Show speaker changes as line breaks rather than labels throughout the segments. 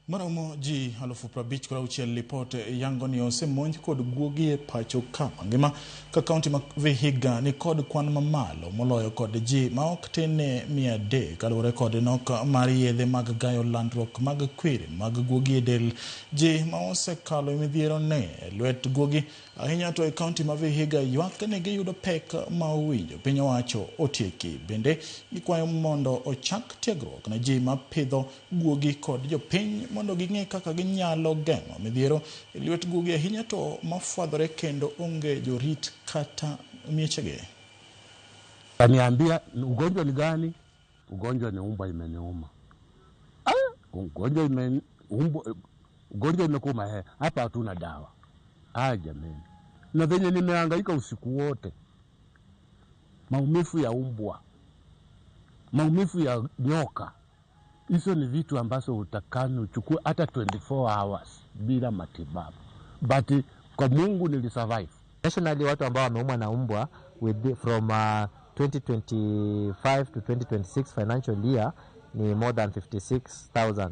Maromo ji 56,000 lipot yango ni osemonj kod guogi e pacho ka mangima ka kaunti ma Vihiga ni kod kwan mamalo moloyo kod ji ma ok tin ne 300 kaluwore kod nok mar yedhe mag gayo landruok mag kwiri mag guogi e del. Ji ma osekalo e midhiero ne e lwet guogi ahinya to e kaunti ma Vihiga ywak ni giyudo pek ma owinjo piny owacho otieki. Bende gikwayo mondo ochak tiegruok ne ji mapidho guogi kod jopiny mondo ging'e kaka ginyalo geng'o midhiero e lwet guogi ahinya to mafwadhore kendo onge jorit kata miechegi.
Kaniambia ugonjwa ni gani? Ugonjwa ni umbwa imeniuma. Ah, ugonjwa ime umbwa, ugonjwa imekuuma he, hapa hatuna dawa. Ah, jameni, na venye nimehangaika usiku wote, maumivu ya umbwa, maumivu ya nyoka, hizo ni vitu ambazo utakani uchukue hata 24 hours bila matibabu, but kwa Mungu nilisurvive.
Nationally watu ambao wameumwa na umbwa from 2025 to 2026 financial year ni more than 56,000.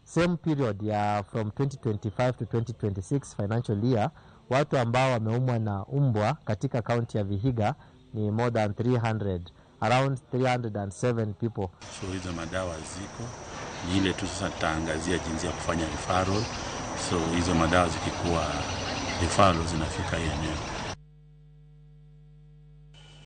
Same period ya from 2025 to 2026 financial year watu ambao wameumwa na umbwa katika kaunti ya Vihiga ni more than 300, around 307 people.
So hizo madawa ziko, ni ile tu sasa tutaangazia jinsi ya kufanya referral. So hizo madawa zikikuwa referral zinafika eneo.